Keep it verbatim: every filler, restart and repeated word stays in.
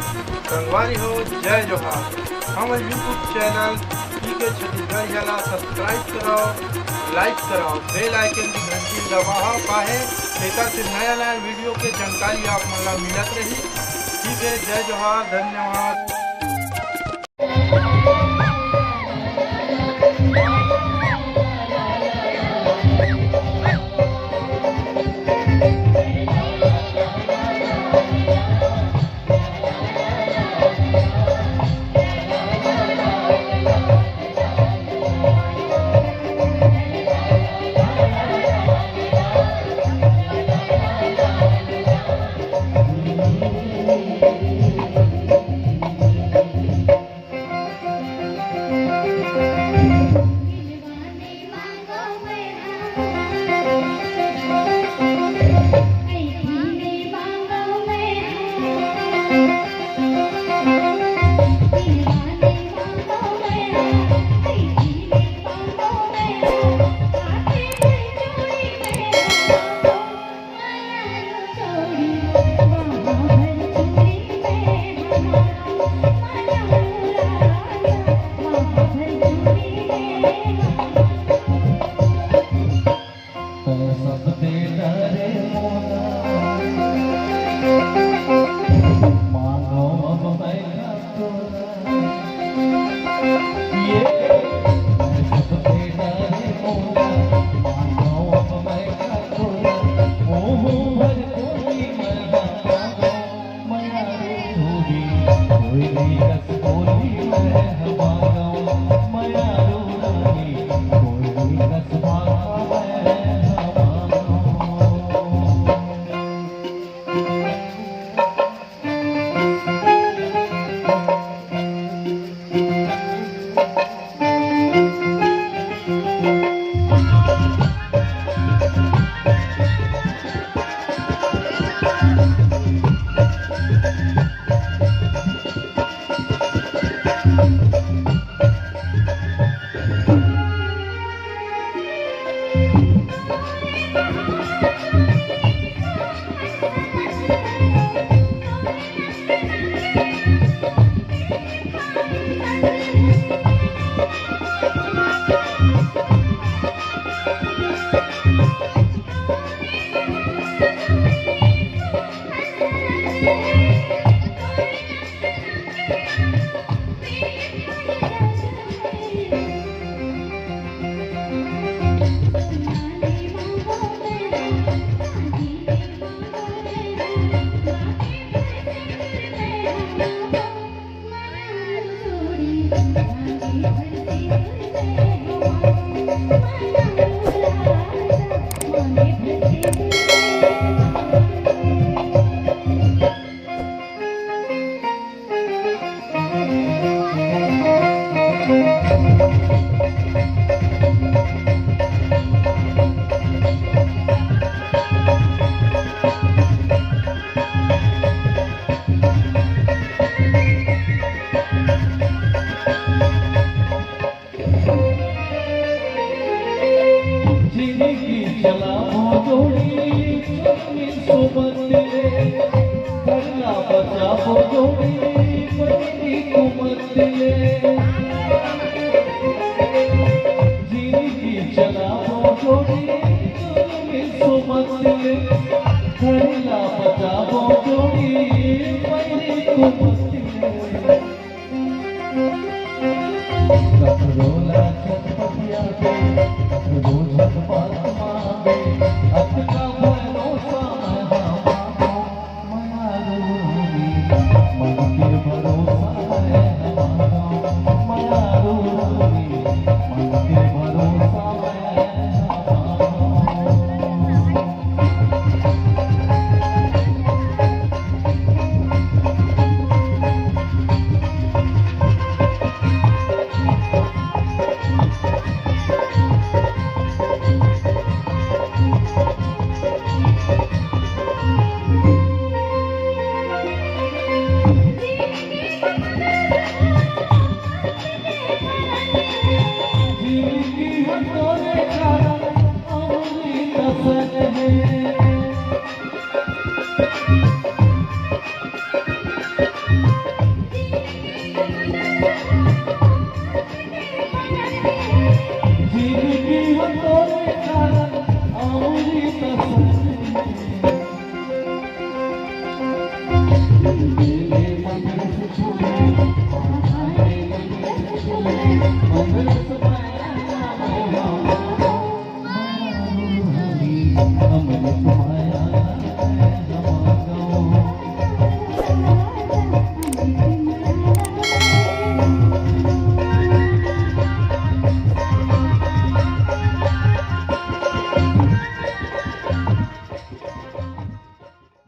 संगवारी हो, जय जोहार। हमर YouTube चैनल पीके छत्तीसगढ़िया ला subscribe कराओ, like कराओ, bell icon की घंटी दबाओ, काहे एकर से नया नया वीडियो के जानकारी आप मन ला मिलत रही। ठीक है, जय जोहार, धन्यवाद। जिंदगी चलाबो जोड़ी, चलनी सोबत ले, घर ला बचाबो जोड़ी, बनी कुमत ले। जिंदगी चलाबो जोड़ी, चलनी सोबत ले, घर ला बचाबो जोड़ी, बनी कुमत ले। ककरो ला झट पतियाबे, ककरो झट बात मानबे, अतका भरोसा मैं हा मानो, मयारू रानी, मन के भरोसा मैं हा मानो, मयारू रानी, मन के भरोसा मैं हा मानो।